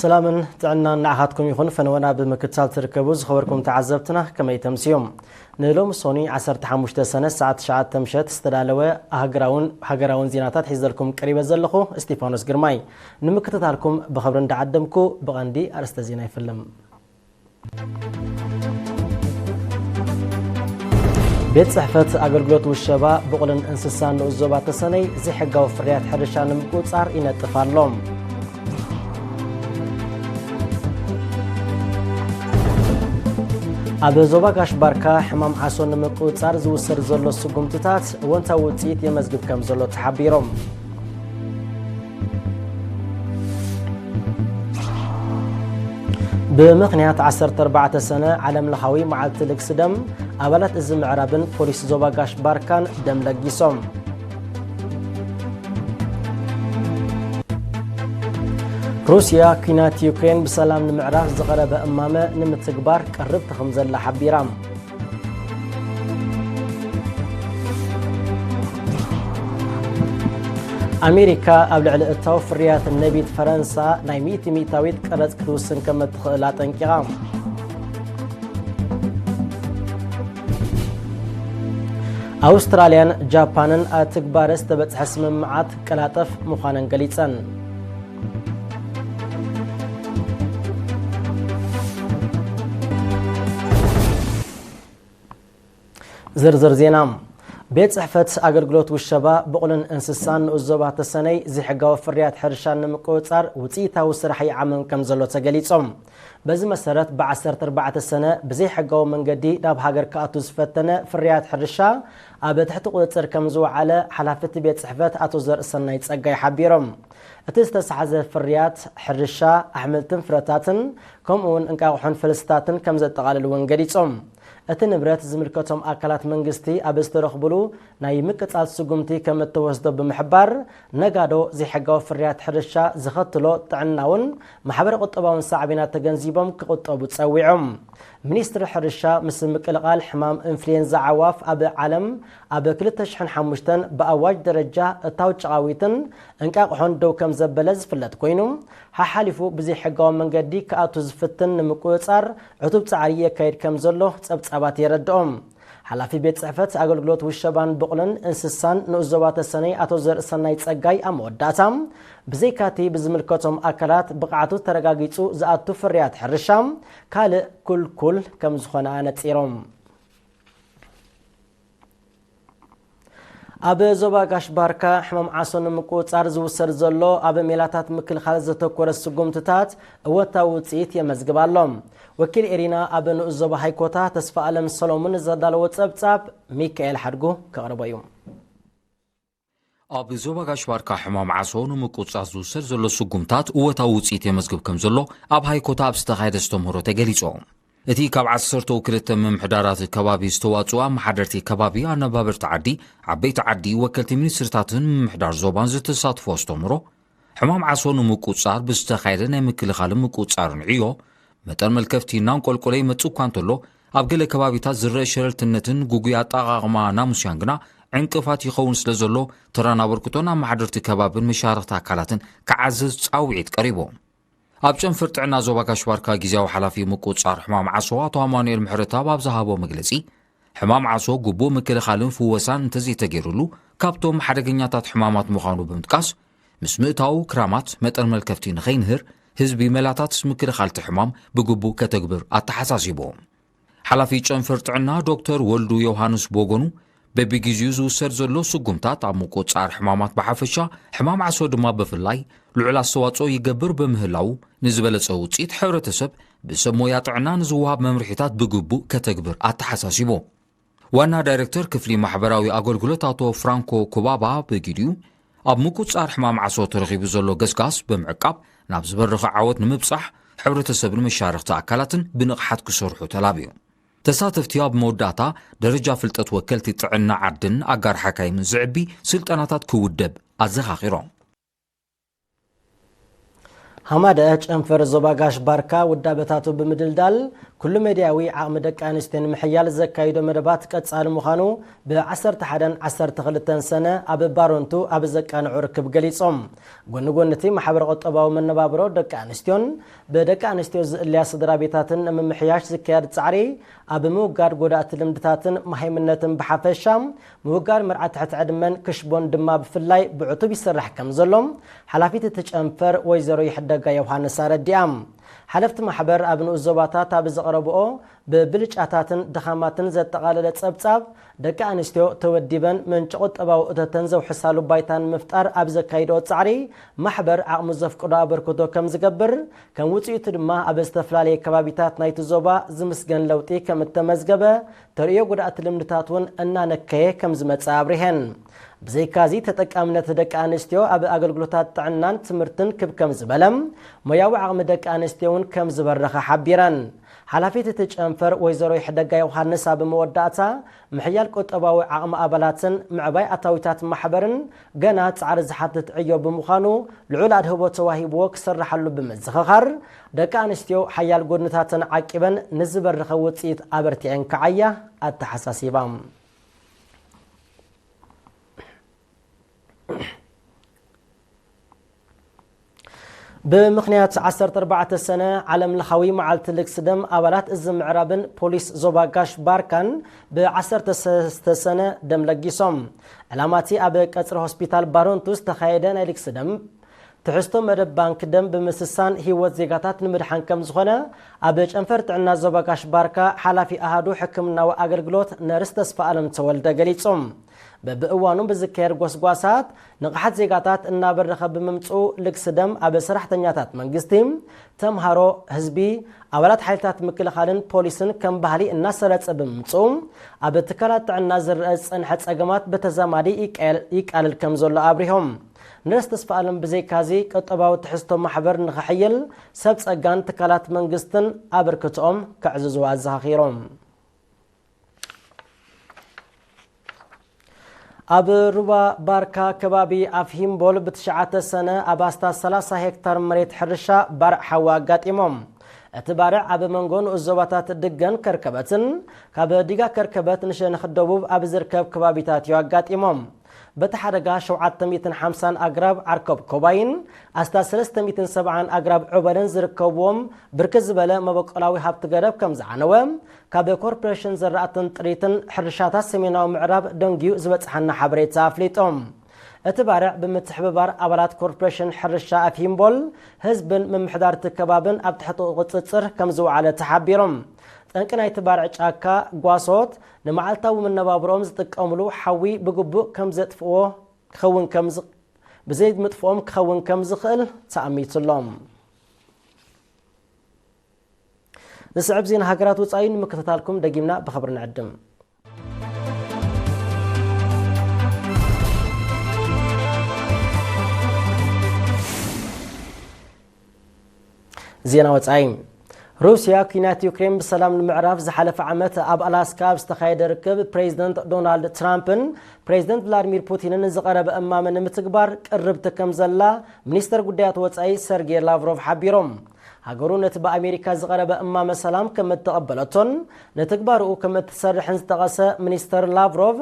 ሰላምን ጥዕናን ንዓኻትኩም ይኹን። ፈነወና ብምክትታል ትርከቡ ዝኸበርኩም ተዓዘብትና ከመይ ተምስዮም? ንሎሚ ሶኒ ዓሰርተ ሓሙሽተ ሰነ ሰዓት ትሽዓተ ምሸት ዝተዳለወ ሃገራውን ሃገራውን ዜናታት ሒዘልኩም ቀሪበ ዘለኹ እስጢፋኖስ ግርማይ። ንምክትታልኩም ብኸብሪ እንዳዓደምኩ ብቐንዲ ኣርእስተ ዜና ይፍልም። ቤት ጽሕፈት ኣገልግሎት ውሸባ ብቑልን እንስሳን ንኡስ ዞባ ተሰነይ ዘይሕጋዊ ፍርያት ሕርሻ ንምቁጽጻር ይነጥፍ ኣሎ። ኣብ ዞባ ጋሽ ባርካ ሕማም ዓሶ ንምቁጽጻር ዝውሰድ ዘሎ ስጉምትታት እወንታዊ ውጽኢት የመዝግብ ከም ዘሎ ተሓቢሮም። ብምኽንያት ዓሰርተ ኣርባዕተ ሰነ ዓለም ለኻዊ መዓልቲ ልግሲ ደም፣ ኣባላት እዚ ምዕራብን ፖሊስ ዞባ ጋሽ ባርካን ደም ለጊሶም። ሩስያ ኲናት ዩክሬን ብሰላም ንምዕራፍ ዝቐረበ እማመ ንምትግባር ቅርብቲ ከም ዘላ ሓቢራ። ኣሜሪካ ኣብ ልዕሊ እታው ፍርያት ነቢት ፈረንሳ ናይ ሚእቲ ሚእታዊት ቀረጽ ክትውስን ከም እትኽእል ኣጠንቂቓ። ኣውስትራልያን ጃፓንን ኣብ ትግባረ ዝተበጽሐ ስምምዓት ቀላጠፍ ምዃነን ገሊጸን። ዝርዝር ዜና። ቤት ጽሕፈት ኣገልግሎት ውሸባ ብቑልን እንስሳን ንኡስ ዞባ ተሰነይ ዘይሕጋዊ ፍርያት ሕርሻን ንምቁጽጻር ውጽኢታዊ ስራሕ ይዓምም ከም ዘሎ ተገሊጾም። በዚ መሰረት ብዓሰርተ ኣርባዕተ ሰነ ብዘይሕጋዊ መንገዲ ናብ ሃገር ክኣቱ ዝፈተነ ፍርያት ሕርሻ ኣብ ትሕቲ ቁጽጽር ከም ዝወዓለ ሓላፊ እቲ ቤት ጽሕፈት ኣቶ ዘርእሰናይ ጸጋይ ሓቢሮም። እቲ ዝተሳሕዘ ፍርያት ሕርሻ ኣሕምልትን ፍረታትን ከምኡውን እንቃቑሖን ፈልስታትን ከም ዘጠቓልል እውን ገሊጾም። እቲ ንብረት ዝምልከቶም ኣካላት መንግስቲ ኣብ ዝተረኽብሉ ናይ ምቅጻል ስጉምቲ ከም እተወስዶ ብምሕባር፣ ነጋዶ ዘይሕጋዊ ፍርያት ሕርሻ ዘኸትሎ ጥዕናውን ማሕበረ ቁጠባውን ሳዕቤናት ተገንዚቦም ክቑጠቡ ጸዊዖም። ሚኒስትሪ ሕርሻ ምስ ምቅልቓል ሕማም ኢንፍሉዌንዛ ኣዕዋፍ ኣብ ዓለም ኣብ ክልተ ሽሕን ሓሙሽተን ብኣዋጅ ደረጃ እታው ጨቓዊትን እንቃቑሖን ደው ከም ዘበለ ዝፍለጥ ኮይኑ፣ ሓሓሊፉ ብዘይሕጋዊ መንገዲ ክኣቱ ዝፍትን ንምቁጽጻር ዕቱብ ጻዕሪ የካይድ ከም ዘሎ ጸብጻባት የረድኦም። ሓላፊ ቤት ጽሕፈት ኣገልግሎት ውሸባን ብቑልን እንስሳን ንኡስ ዞባ ተሰነይ ኣቶ ዘርእሰናይ ጸጋይ ኣብ መወዳእታ፣ ብዘይካቲ ብዝምልከቶም ኣካላት ብቕዓቱ ተረጋጊጹ ዝኣቱ ፍርያት ሕርሻ ካልእ ኩልኩል ከም ዝኾነ ኣነጺሮም። ኣብ ዞባ ጋሽ ባርካ ሕማም ዓሶ ንምቁጽጻር ዝውሰድ ዘሎ ኣብ ሜላታት ምክልኻል ዘተኮረ ስጉምትታት እወታዊ ውጽኢት የመዝግብ ኣሎ። ወኪል ኤሪና ኣብ ንኡስ ዞባ ሃይኮታ ተስፋ ኣለም ሰሎሙን ዘዳለዎ ጸብጻብ ሚካኤል ሓድጉ ከቕርቦ እዩ። ኣብ ዞባ ጋሽ ባርካ ሕማም ዓሶ ንምቁጽጻር ዝውሰድ ዘሎ ስጉምታት እወታዊ ውጽኢት የመዝግብ ከም ዘሎ ኣብ ሃይኮታ ኣብ ዝተኻየደ ኣስተምህሮ ተገሊጹ። እቲ ካብ ዓሰርተው ክልተ ምምሕዳራት ከባቢ ዝተዋጽኡ ኣመሓደርቲ ከባቢ፣ ኣነባበርቲ ዓዲ፣ ዓበይቲ ዓዲ፣ ወከልቲ ሚኒስትርታትን ምምሕዳር ዞባን ዝተሳትፎ ኣስተምህሮ፣ ሕማም ዓሶ ንምቁጽጻር ብዝተኻየደ ናይ ምክልኻልን ምቁጽጻርን ዕዮ፣ መጠን መልከፍቲ እናንቆልቆለ ይመጽእ እኳ እንተሎ፣ ኣብ ገለ ከባቢታት ዝረአ ሸለልትነትን ግጉይ ኣጠቓቕማ ናሙስያን ግና ዕንቅፋት ይኸውን ስለ ዘሎ፣ ተራን ኣበርክቶን ኣመሓደርቲ ከባብን መሻርኽቲ ኣካላትን ክዓዝዝ ጻውዒት ቀሪቡ። ኣብ ጨንፈር ጥዕና ዞባ ጋሽ ባርካ ግዝያዊ ሓላፊ ምቁጽጻር ሕማም ዓሶ ኣቶ ኣማኑኤል ምሕረተኣብ ኣብ ዝሃቦ መግለጺ፣ ሕማም ዓሶ ግቡእ ምክልኻልን ፍወሳን እንተዘይተገይሩሉ፣ ካብቶም ሓደገኛታት ሕማማት ምዃኑ ብምጥቃስ፣ ምስ ምእታዉ ክራማት መጠን መልከፍቲ ንኸይንህር፣ ህዝቢ መላታት ምክልኻል እቲ ሕማም ብግቡእ ከተግብር ኣተሓሳሲቡ። ሓላፊ ጨንፈር ጥዕና ዶክተር ወልዱ ዮሃንስ ብወገኑ፣ በቢግዜኡ ዝውሰድ ዘሎ ስጉምታት ኣብ ምቁጽጻር ሕማማት ብሓፈሻ፣ ሕማም ዓሶ ድማ ብፍላይ ልዑል ኣስተዋጽኦ ይገብር ብምህላዉ፣ ንዝበለጸ ውጽኢት ሕብረተሰብ ብሰብ ሞያ ጥዕና ንዝወሃብ መምርሒታት ብግቡእ ከተግብር ኣተሓሳሲቡ። ዋና ዳይሬክተር ክፍሊ ማሕበራዊ ኣገልግሎት ኣቶ ፍራንኮ ኩባባ ብግዲኡ፣ ኣብ ምቁጽጻር ሕማም ዓሶ ተረኺቡ ዘሎ ገስጋስ ብምዕቃብ፣ ናብ ዝበረኸ ዓወት ንምብጻሕ፣ ሕብረተሰብን መሻርኽቲ ኣካላትን ብንቕሓት ክሰርሑ ተላብዩ። ተሳተፍቲ ኣብ መወዳእታ፣ ደረጃ ፍልጠት ወከልቲ ጥዕና ዓድን ኣጋር ሓካይምን ዝዕቢ ስልጠናታት ክውደብ ኣዘኻኺሮም። ሃማደ ጨንፈር ዞባ ጋሽ ባርካ ውዳበታቱ ብምድልዳል ኩሉ መድያዊ ዓቕሚ ደቂ ኣንስትዮ ንምሕያል ዘካይዶ መደባት ቀጻሊ ምዃኑ ብ11 ዓሰርተ ክልተን ሰነ ኣብ ባሮንቱ ኣብ ዘቃንዑ ርክብ ገሊጾም። ጎኒ ጎኒ እቲ ማሕበረ ቁጠባዊ መነባብሮ ደቂ ኣንስትዮን ብደቂ ኣንስትዮ ዝእልያ ስድራ ቤታትን ንምምሕያሽ ዝካየድ ጻዕሪ ኣብ ምውጋድ ጎዳእቲ ልምድታትን መሃይምነትን ብሓፈሻ ምውጋድ መርዓ ትሕቲ ዕድመን ክሽቦን ድማ ብፍላይ ብዕቱብ ይስራሕ ከም ዘሎ ሓላፊት እቲ ጨንፈር ወይዘሮ ይሕደጋ ዮሃንስ ኣረዲኣ። ሓለፍቲ ማሕበር ኣብ ንኡስ ዞባታት ኣብ ዘቕረብኦ ብብልጫታትን ድኻማትን ዘጠቓለለ ጸብጻብ ደቂ ኣንስትዮ ተወዲበን ምንጪ ቁጠባዊ እቶተን ዘውሕሳሉ ባይታ ንምፍጣር ኣብ ዘካይድኦ ጻዕሪ ማሕበር ዓቕሙ ዘፍቅዶ ኣበርክቶ ከም ዝገብር ከም ውጽኢቱ ድማ ኣብ ዝተፈላለየ ከባቢታት ናይቲ ዞባ ዝምስገን ለውጢ ከም እተመዝገበ ተርእዮ ጉዳእቲ ልምድታት እውን እናነከየ ከም ዝመጸ ኣብሪሀን። ብዘይካዚ ተጠቃምነት ደቂ ኣንስትዮ ኣብ ኣገልግሎታት ጥዕናን ትምህርትን ክብ ከም ዝበለ ሞያዊ ዓቕሚ ደቂ ኣንስትዮ እውን ከም ዝበረኸ ሓቢረን። ሓላፊት እቲ ጨንፈር ወይዘሮ ይሕደጋ ዮሃንስ ኣብ መወዳእታ ምሕያል ቁጠባዊ ዓቕሚ ኣባላትን ምዕባይ ኣታዊታት ማሕበርን ገና ጻዕሪ ዝሓትት ዕዮ ብምዃኑ ልዑል ኣድህቦ ተዋሂብዎ ክስርሓሉ ብምዝኽኻር ደቂ ኣንስትዮ ሓያል ጎድንታተን ዓቂበን ንዝበረኸ ውፅኢት ኣበርቲዐን ክዓያ ኣተሓሳሲባ። ብምኽንያት ዓሰርተ ኣርባዕተ ሰነ ዓለም ለኻዊ መዓልቲ ልግሲ ደም ኣባላት እዚ ምዕራብን ፖሊስ ዞባ ጋሽ ባርካን ብ ዓሰርተ ሰለስተ ሰነ ደም ለጊሶም። ዕላማቲ ኣብ ቀጽሪ ሆስፒታል ባሮንቱ ዝተኻየደ ናይ ልግሲ ደም ትሕዝቶ መደብ ባንክ ደም ብምስሳን ህይወት ዜጋታት ንምድሓን ከም ዝኾነ ኣብ ጨንፈር ጥዕና ዞባ ጋሽ ባርካ ሓላፊ ኣሃዱ ሕክምናዊ ኣገልግሎት ነርስ ተስፋ ኣለም ተወልደ ገሊጹ። በብእዋኑ ብዝካየድ ጎስጓሳት ንቕሓት ዜጋታት እናበረኸ ብምምፅኡ ልግሲ ደም ኣብ ሰራሕተኛታት መንግስቲ፣ ተምሃሮ፣ ህዝቢ፣ ኣባላት ሓይልታት ምክልኻልን ፖሊስን ከም ባህሊ እናሰረጸ ብምምፅኡ ኣብ ትካላት ጥዕና ዝረአ ዝጸንሐ ጸገማት ብተዛማዲ ይቃየል- ይቃለል ከም ዘሎ ኣብሪሆም። ነርስ ተስፋ ኣለም ብዘይካዚ ቁጠባዊ ትሕዝቶ ማሕበር ንኽሕይል ሰብ ጸጋን ትካላት መንግስትን ኣበርክትኦም ከዕዝዙ ኣዘኻኺሮም። ኣብ ሩባ ባርካ ከባቢ ኣፍ ሂምቦል ብትሽዓተ ሰነ ኣብ ኣስታት ሰላሳ ሄክታር መሬት ሕርሻ ባርዕ ሓዊ ኣጋጢሞም። እቲ ባርዕ ኣብ መንጎ ንኡስ ዞባታት ድገን ከርከበትን ካብ ዲጋ ከርከበት ንሸነኽ ደቡብ ኣብ ዝርከብ ከባቢታት እዩ ኣጋጢሞም። በቲ ሓደጋ ሸውዓተ ሚእትን ሓምሳን ኣግራብ ዓርከብ ኮባይን ኣስታት ሰለስተ ሚእትን ሰብዓን ኣግራብ ዑበልን ዝርከብዎም ብርክት ዝበለ መበቆላዊ ሃብቲ ገረብ ከም ዝዓነወ ካብ ኮርፖሬሽን ዘራእትን ጥሪትን ሕርሻታት ሰሜናዊ ምዕራብ ደንጉዩ ዝበጽሓና ሓበሬታ ኣፍሊጡ። እቲ ባርዕ ብምትሕብባር ኣባላት ኮርፖሬሽን ሕርሻ ኣፊምቦል ህዝብን ምምሕዳርቲ ከባብን ኣብ ትሕቲ ቁጽጽር ከም ዝወዓለ ተሓቢሩ። ጠንቂ ናይቲ ባርዕ ጫካ ጓሶት ንመዓልታዊ መነባብሮኦም ዝጥቀምሉ ሓዊ ብግቡእ ከም ዘጥፍእዎ ክኸውን ከም ዝ- ብዘይ ምጥፍኦም ክኸውን ከም ዝኽእል ተኣሚቱ ኣሎ። ዝስዕብ ዜና ሃገራት ወጻኢ ንምክትታልኩም ደጊምና ብኽብሪ ንዕድም። ዜና ወጻኢ። ሩስያ ኲናት ዩክሬን ብሰላም ንምዕራፍ ዝሓለፈ ዓመት ኣብ ኣላስካ ኣብ ዝተኻየደ ርክብ ፕሬዚደንት ዶናልድ ትራምፕን ፕሬዚደንት ቭላድሚር ፑቲንን ዝቐረበ እማመ ንምትግባር ቅርብቲ ከም ዘላ ሚኒስተር ጉዳያት ወጻኢ ሰርጌይ ላቭሮቭ ሓቢሮም። ሃገሩ ነቲ ብኣሜሪካ ዝቐረበ እማመ ሰላም ከም እተቐበለቶን ንትግባርኡ ከም እትሰርሕን ዝጠቐሰ ሚኒስተር ላቭሮቭ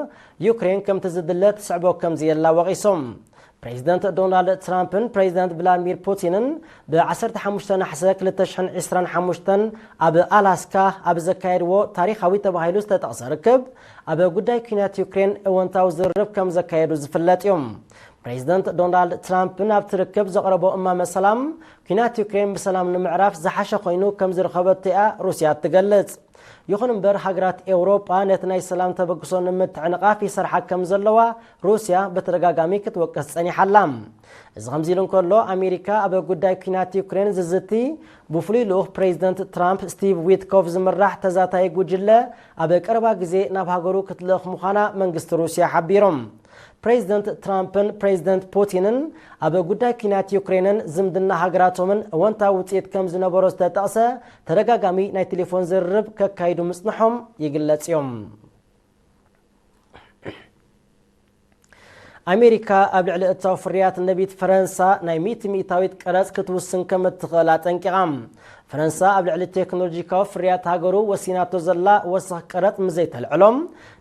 ዩክሬን ከምቲ ዝድለ ትስዕቦ ከም ዘየላ ወቒሶም። ፕሬዚደንት ዶናልድ ትራምፕን ፕሬዚደንት ቭላድሚር ፑቲንን ብ ዓሰርተ ሓሙሽተ ነሓሰ ክልተ ሽሕን ዕስራን ሓሙሽተን ኣብ ኣላስካ ኣብ ዘካየድዎ ታሪኻዊ ተባሂሉ ዝተጠቕሰ ርክብ ኣብ ጉዳይ ኲናት ዩክሬን እወንታዊ ዝርርብ ከም ዘካየዱ ዝፍለጥ እዩ። ፕሬዚደንት ዶናልድ ትራምፕ ናብቲ ርክብ ዘቕረቦ እማመ ሰላም ኲናት ዩክሬን ብሰላም ንምዕራፍ ዝሓሸ ኮይኑ ከም ዝረኸበቶ እያ ሩስያ እትገልጽ። ይኹን እምበር ሃገራት ኤውሮጳ ነቲ ናይ ሰላም ተበግሶ ንምትዕንቓፍ ይሰርሓ ከም ዘለዋ ሩስያ ብተደጋጋሚ ክትወቅስ ጸኒሓ ኣላ። እዚ ከምዚ ኢሉ እንከሎ ኣሜሪካ ኣብ ጉዳይ ኲናት ዩክሬን ዝዝቲ ብፍሉይ ልኡኽ ፕሬዚደንት ትራምፕ ስቲቭ ዊትኮፍ ዝምራሕ ተዛታይ ጉጅለ ኣብ ቀረባ ግዜ ናብ ሃገሩ ክትልእኽ ምዃና መንግስቲ ሩስያ ሓቢሩ። ፕሬዚደንት ትራምፕን ፕሬዚደንት ፑቲንን ኣብ ጉዳይ ኲናት ዩክሬንን ዝምድና ሃገራቶምን እወንታዊ ውፅኢት ከም ዝነበሮ ዝተጠቕሰ ተደጋጋሚ ናይ ቴሌፎን ዝርርብ ከካይዱ ምጽንሖም ይግለጽ እዮም። ኣሜሪካ ኣብ ልዕሊ እታዊ ፍርያት ነቢት ፈረንሳ ናይ ሚእቲ ሚእታዊት ቀረጽ ክትውስን ከም እትኽእል ኣጠንቂቓ። ፈረንሳ ኣብ ልዕሊ ቴክኖሎጂካዊ ፍርያት ሃገሩ ወሲናቶ ዘላ ወሰኽ ቀረጽ ምስ ዘይተልዕሎ፣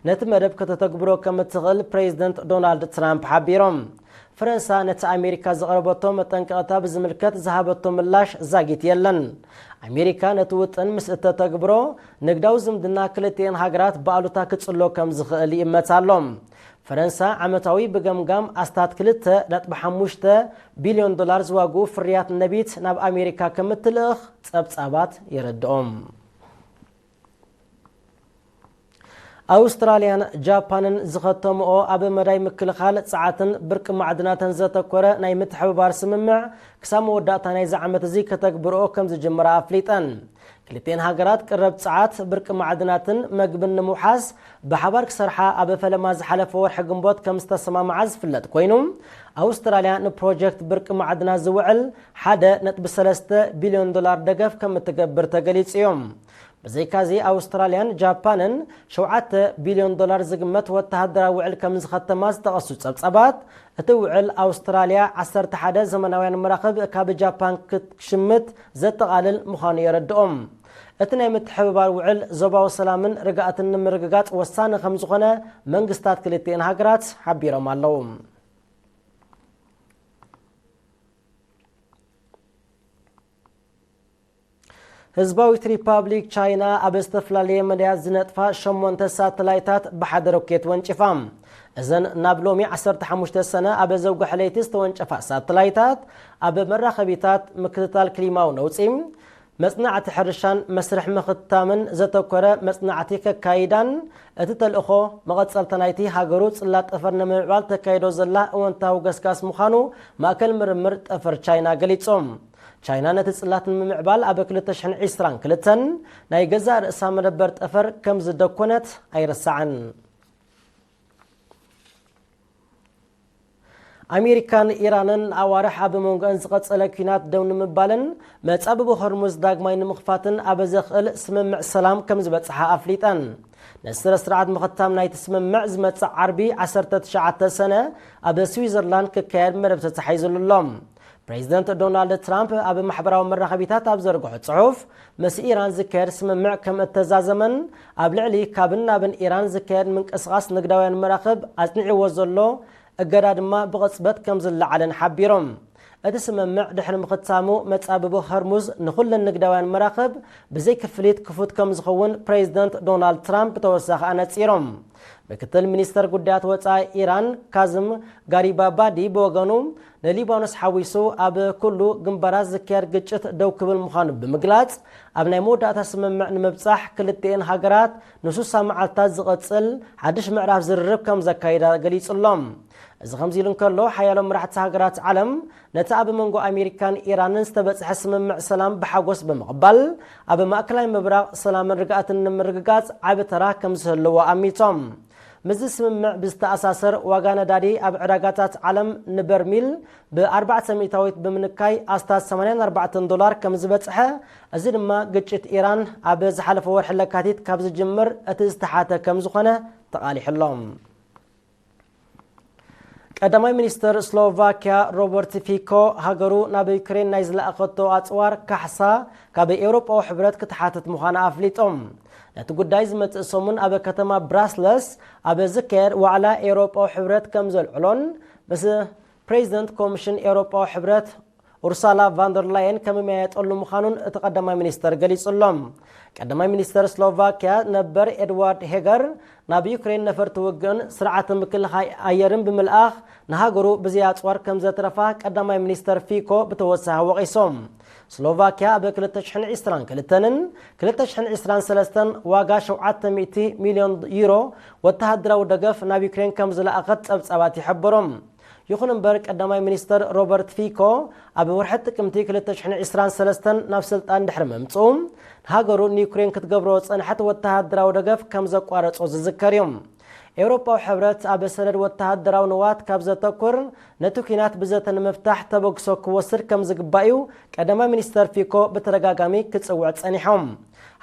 ነቲ መደብ ከተተግብሮ ከም እትኽእል ፕሬዚደንት ዶናልድ ትራምፕ ሓቢሮም። ፈረንሳ ነቲ ኣሜሪካ ዘቕረበቶ መጠንቀቕታ ብዝምልከት ዝሃበቶ ምላሽ ዛጊት የለን። ኣሜሪካ ነቲ ውጥን ምስ እተተግብሮ፣ ንግዳዊ ዝምድና ክልቲኤን ሃገራት ብኣሉታ ክጽሎ ከም ዝኽእል ይእመት ኣሎ። ፈረንሳ ዓመታዊ ብገምጋም ኣስታት ክልተ ነጥቢ ሓሙሽተ ቢልዮን ዶላር ዝዋግኡ ፍርያት ነቢት ናብ ኣሜሪካ ከም እትልእኽ ጸብጻባት የረድኦም። ኣውስትራልያን ጃፓንን ዝኸተምኦ ኣብ መዳይ ምክልኻል ጸዓትን ብርቂ ማዕድናትን ዘተኮረ ናይ ምትሕብባር ስምምዕ ክሳብ መወዳእታ ናይዚ ዓመት እዚ ከተግብርኦ ከም ዝጅምራ ኣፍሊጠን። ክልቲኤን ሃገራት ቅረብ ጸዓት፣ ብርቂ ማዕድናትን መግብን ንምውሓስ ብሓባር ክሰርሓ ኣብ ፈለማ ዝሓለፈ ወርሒ ግንቦት ከም ዝተሰማምዓ ዝፍለጥ ኮይኑ፣ ኣውስትራልያ ንፕሮጀክት ብርቂ ማዕድናት ዝውዕል ሓደ ነጥቢ ሰለስተ ቢልዮን ዶላር ደገፍ ከም እትገብር ተገሊጹ እዩ። ብዘይካዚ ኣውስትራልያን ጃፓንን ሸውዓተ ቢልዮን ዶላር ዝግመት ወተሃደራዊ ውዕል ከም ዝኸተማ ዝጠቐሱ ጸብጻባት፣ እቲ ውዕል ኣውስትራልያ ዓሰርተ ሓደ ዘመናውያን መራኽብ ካብ ጃፓን ክትሽምት ዘጠቓልል ምዃኑ የረድኦም። እቲ ናይ ምትሕብባር ውዕል ዞባዊ ሰላምን ርግኣትን ንምርግጋጽ ወሳኒ ከም ዝኾነ መንግስታት ክልቲኤን ሃገራት ሓቢሮም ኣለዉ። ህዝባዊት ሪፓብሊክ ቻይና ኣብ ዝተፈላለየ መዳያት ዝነጥፋ ሸሞንተ ሳተላይታት ብሓደ ሮኬት ወንጭፋ። እዘን ናብ ሎሚ ዓሰርተ ሓሙሽተ ሰነ ኣብ ዘውግሐ ለይቲ ዝተወንጨፋ ሳተላይታት ኣብ መራኸቢታት ምክትታል ክሊማዊ ነውጺ፣ መጽናዕቲ ሕርሻን መስርሕ ምኽታምን ዘተኮረ መጽናዕቲ ከካይዳን፣ እቲ ተልእኾ መቐጸልታ ናይቲ ሃገሩ ጽላት ጠፈር ንምምዕባል ተካይዶ ዘላ እወንታዊ ገስጋስ ምዃኑ ማእከል ምርምር ጠፈር ቻይና ገሊጾም። ቻይና ነቲ ጽላት ንምምዕባል ኣብ ክልተ ሽሕን ዕስራን ክልተን ናይ ገዛእ ርእሳ መደበር ጠፈር ከም ዝደኮነት ኣይረሳዕን። ኣሜሪካን ኢራንን ኣዋርሕ ኣብ መንጎአን ዝቐጸለ ኲናት ደው ንምባልን መጻብቦ ሆርሙዝ ዳግማይ ንምኽፋትን ኣብ ዘኽእል ስምምዕ ሰላም ከም ዝበጽሓ ኣፍሊጠን። ነቲ ስነ ስርዓት ምኽታም ናይቲ ስምምዕ ዝመጽእ ዓርቢ ዓሰርተ ትሽዓተ ሰነ ኣብ ስዊዘርላንድ ክካየድ መደብ ተታሒዙሉ ኣሎ። ፕሬዚደንት ዶናልድ ትራምፕ ኣብ ማሕበራዊ መራኸቢታት ኣብ ዘርግሖ ጽሑፍ፣ ምስ ኢራን ዝካየድ ስምምዕ ከም እተዛዘመን ኣብ ልዕሊ ካብን ናብን ኢራን ዝካየድ ምንቅስቓስ ንግዳውያን መራኽብ ኣጽኒዕዎ ዘሎ እገዳ ድማ ብቕጽበት ከም ዝለዓለን ሓቢሮም። እቲ ስምምዕ ድሕሪ ምኽታሙ መጻብቦ ሆርሙዝ ንኹለን ንግዳውያን መራኽብ ብዘይ ክፍሊት ክፉት ከም ዝኸውን ፕሬዚደንት ዶናልድ ትራምፕ ብተወሳኺ ኣነጺሮም። ምክትል ሚኒስተር ጉዳያት ወጻኢ ኢራን ካዝም ጋሪባባዲ ብወገኑ፣ ንሊባኖስ ሓዊሱ ኣብ ኩሉ ግንባራት ዝካየድ ግጭት ደው ክብል ምዃኑ ብምግላጽ፣ ኣብ ናይ መወዳእታ ስምምዕ ንምብጻሕ ክልቲኤን ሃገራት ንሱሳ መዓልታት ዝቐጽል ሓድሽ ምዕራፍ ዝርርብ ከም ዘካይዳ ገሊጹ ኣሎ። እዚ ከምዚ ኢሉ እንከሎ፣ ሓያሎ መራሕቲ ሃገራት ዓለም ነቲ ኣብ መንጎ ኣሜሪካን ኢራንን ዝተበጽሐ ስምምዕ ሰላም ብሓጎስ ብምቕባል፣ ኣብ ማእከላይ ምብራቕ ሰላምን ርግኣትን ንምርግጋጽ ዓቢ ተራ ከም ዝህልዎ ኣሚቶም። ምስዚ ስምምዕ ብዝተኣሳሰር፣ ዋጋ ነዳዲ ኣብ ዕዳጋታት ዓለም ንበርሚል ብ ኣርባዕተ ሚእታዊት ብምንካይ ኣስታት ሰማንያን ኣርባዕተን ዶላር ከም ዝበጽሐ፣ እዚ ድማ ግጭት ኢራን ኣብ ዝሓለፈ ወርሒ ለካቲት ካብ ዝጅምር እቲ ዝተሓተ ከም ዝኾነ ተቓሊሑ ኣሎ። ቀዳማይ ሚኒስተር ስሎቫኪያ ሮበርት ፊኮ፣ ሃገሩ ናብ ዩክሬን ናይ ዝለኣኸቶ ኣጽዋር ካሕሳ ካብ ኤውሮጳዊ ሕብረት ክትሓትት ምዃና ኣፍሊጦም። ነቲ ጉዳይ ዝመጽእ ሰሙን ኣብ ከተማ ብራስለስ ኣብ ዝካየድ ዋዕላ ኤውሮጳዊ ሕብረት ከም ዘልዕሎን ምስ ፕሬዚደንት ኮሚሽን ኤውሮጳዊ ሕብረት ኡርሳላ ቫንደር ላየን ከምመያየጠሉ ምዃኑን እቲ ቀዳማይ ሚኒስተር ገሊጹ ኣሎ። ቀዳማይ ሚኒስተር ስሎቫኪያ ነበር ኤድዋርድ ሄገር፣ ናብ ዩክሬን ነፈርቲ ውግእን ስርዓተ ምክልኻይ ኣየርን ብምልኣኽ ንሃገሩ ብዘይ ኣጽዋር ከም ዘትረፋ ቀዳማይ ሚኒስተር ፊኮ ብተወሳኺ ወቒሶም። ስሎቫኪያ ኣብ ክልተ ሽሕን ዕስራን ክልተን ክልተ ሽሕን ዕስራን ሰለስተን ዋጋ ሸውዓተ ሚእቲ ሚልዮን ዩሮ ወተሃደራዊ ደገፍ ናብ ዩክሬን ከም ዝለኣኸት ጸብጻባት ይሕብሩ። ይኹን እምበር፣ ቀዳማይ ሚኒስተር ሮበርት ፊኮ ኣብ ወርሒ ጥቅምቲ ክልተ ሽሕን ዕስራን ሰለስተን ናብ ስልጣን ድሕሪ ምምጽኡ፣ ንሃገሩ ንዩክሬን ክትገብሮ ዝጸንሐት ወተሃደራዊ ደገፍ ከም ዘቋረጾ ዝዝከር እዩ። ኤውሮጳዊ ሕብረት ኣብ ሰደድ ወተሃደራዊ ንዋት ካብ ዘተኩር፣ ነቲ ኲናት ብዘተ ንምፍታሕ ተበግሶ ክወስድ ከም ዝግባእ እዩ ቀዳማይ ሚኒስተር ፊኮ ብተደጋጋሚ ክጽውዕ ጸኒሖም።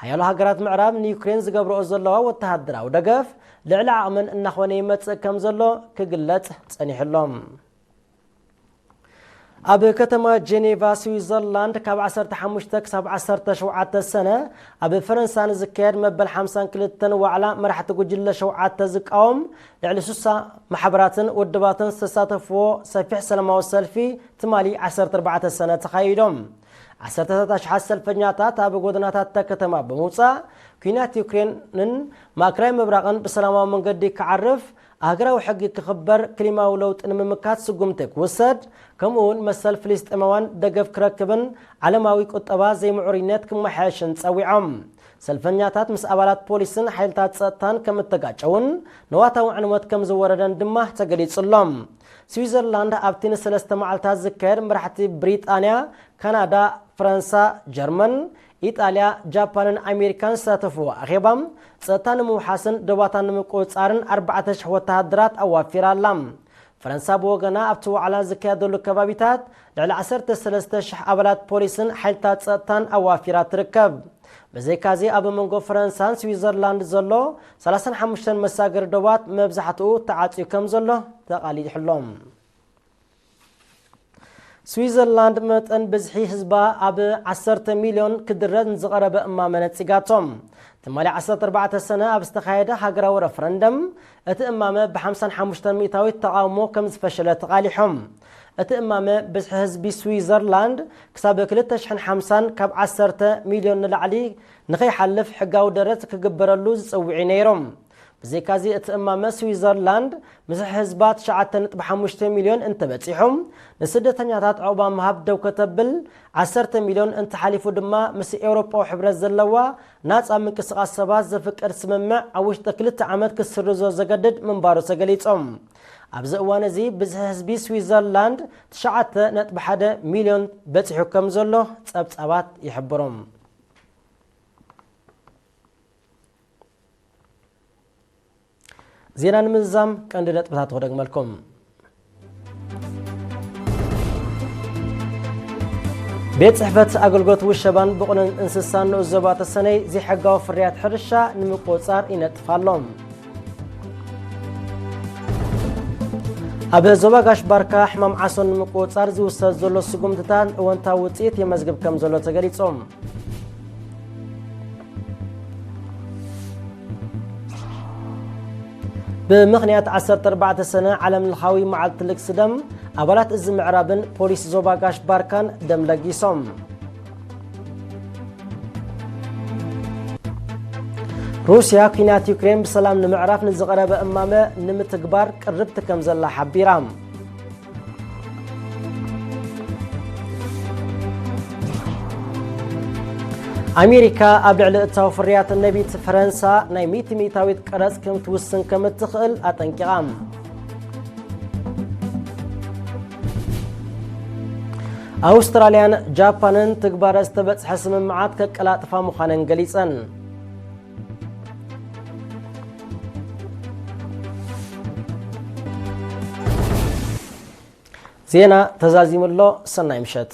ሓያሎ ሃገራት ምዕራብ ንዩክሬን ዝገብርኦ ዘለዋ ወተሃደራዊ ደገፍ ልዕሊ ዓቕመን እናኾነ ይመጽእ ከም ዘሎ ክግለጽ ጸኒሑ ኣሎ። ኣብ ከተማ ጄኔቫ ስዊዘርላንድ ካብ ዓሰርተ ሓሙሽተ ክሳብ ዓሰርተ ሸውዓተ ሰነ ኣብ ፈረንሳ ንዝካየድ መበል ሓምሳን ክልተን ዋዕላ መራሕቲ ጉጅለ ሸውዓተ ዝቃወም ልዕሊ ስሳ ማሕበራትን ውድባትን ዝተሳተፍዎ ሰፊሕ ሰላማዊ ሰልፊ ትማሊ ዓሰርተ ኣርባዕተ ሰነ ተኻይዶም። ዓሰርተታት ኣሽሓት ሰልፈኛታት ኣብ ጎደናታት እታ ከተማ ብምውጻእ፣ ኲናት ዩክሬንን ማእከላይ ምብራቕን ብሰላማዊ መንገዲ ክዓርፍ፣ ኣህጉራዊ ሕጊ ክኽበር፣ ክሊማዊ ለውጢ ንምምካት ስጉምቲ ክውሰድ፣ ከምኡ እውን መሰል ፍልስጤማውያን ደገፍ ክረክብን ዓለማዊ ቁጠባ ዘይምዕሩይነት ክመሓየሽን ጸዊዖም። ሰልፈኛታት ምስ ኣባላት ፖሊስን ሓይልታት ጸጥታን ከም እተጋጨውን ንዋታዊ ዕንወት ከም ዝወረደን ድማ ተገሊጹ ኣሎ። ስዊዘርላንድ ኣብቲ ንሰለስተ መዓልታት ዝካየድ መራሕቲ ብሪጣንያ፣ ካናዳ፣ ፈረንሳ፣ ጀርመን፣ ኢጣልያ፣ ጃፓንን ኣሜሪካን ዝሳተፍዎ ኣኼባ፣ ጸጥታ ንምውሓስን ዶባታ ንምቁጽጻርን ኣርባዕተ ሽሕ ወተሃደራት ኣዋፊራ ኣላ። ፈረንሳ ብወገና ኣብቲ ዋዕላ ዝካየደሉ ከባቢታት ልዕሊ ዓሰርተ ሰለስተ ሽሕ ኣባላት ፖሊስን ሓይልታት ጸጥታን ኣዋፊራ ትርከብ። ብዘይካዚ ኣብ መንጎ ፈረንሳን ስዊዘርላንድ ዘሎ ሰላሳን ሓሙሽተን መሳገሪ ዶባት መብዛሕትኡ ተዓጽዩ ከም ዘሎ ተቓሊሑ ኣሎ። ስዊዘርላንድ መጠን ብዝሒ ህዝባ ኣብ ዓሰርተ ሚልዮን ክድረስ ንዝቐረበ እማመ ነጺጋቶም። ትማሊ ዓሰርተ ኣርባዕተ ሰነ ኣብ ዝተኻየደ ሃገራዊ ረፈረንደም እቲ እማመ ብ ሓምሳን ሓሙሽተን ሚእታዊት ተቓውሞ ከም ዝፈሸለ ተቓሊሖም። እቲ እማመ ብዝሒ ህዝቢ ስዊዘርላንድ ክሳብ ክልተ ሽሕን ሓምሳን ካብ ዓሰርተ ሚልዮን ንላዕሊ ንኸይሓልፍ ሕጋዊ ደረት ክግበረሉ ዝጽውዑ ነይሮም። ብዘይካዚ እቲ እማመ ስዊዘርላንድ ምስ ህዝባ ትሽዓተ ነጥቢ ሓሙሽተ ሚልዮን እንተበጺሑ፣ ንስደተኛታት ዕቑባ ምሃብ ደው ከተብል፣ ዓሰርተ ሚልዮን እንተሓሊፉ ድማ ምስ ኤውሮጳዊ ሕብረት ዘለዋ ናጻ ምንቅስቓስ ሰባት ዘፍቅድ ስምምዕ ኣብ ውሽጢ ክልተ ዓመት ክስርዞ ዘገድድ ምንባሩ ተገሊጾም። ኣብዚ እዋን እዚ ብዝሒ ህዝቢ ስዊዘርላንድ ትሽዓተ ነጥቢ ሓደ ሚልዮን በጺሑ ከም ዘሎ ጸብጻባት ይሕብሩ። ዜና ንምዝዛም ቀንዲ ነጥብታት ክደግመልኩም። ቤት ጽሕፈት ኣገልግሎት ውሸባን ብቑንን እንስሳን ንኡስ ዞባ ተሰነይ ዘይሕጋዊ ፍርያት ሕርሻ ንምቁጽጻር ይነጥፍ ኣሎ። ኣብ ዞባ ጋሽ ባርካ ሕማም ዓሶ ንምቁጽጻር ዝውሰድ ዘሎ ስጉምትታት እወንታዊ ውጽኢት የመዝግብ ከም ዘሎ ተገሊጹ። ብምኽንያት ዓሰርተ ኣርባዕተ ሰነ ዓለም ለኻዊ መዓልቲ ልግሲ ደም፣ ኣባላት እዚ ምዕራብን ፖሊስ ዞባ ጋሽ ባርካን ደም ለጊሶም። ሩስያ ኲናት ዩክሬን ብሰላም ንምዕራፍ ንዝቐረበ እማመ ንምትግባር ቅርብቲ ከም ዘላ ሓቢራ። ኣሜሪካ ኣብ ልዕሊ እታው ፍርያት ነቢት ፈረንሳ ናይ ሚእቲ ሚእታዊት ቀረጽ ከም ትውስን ከም እትኽእል ኣጠንቂቓ። ኣውስትራልያን ጃፓንን ትግባረ ዝተበጽሐ ስምምዓት ከቀላጥፋ ምዃነን ገሊጸን። ዜና ተዛዚሙ ኣሎ። ሰናይ ምሸት።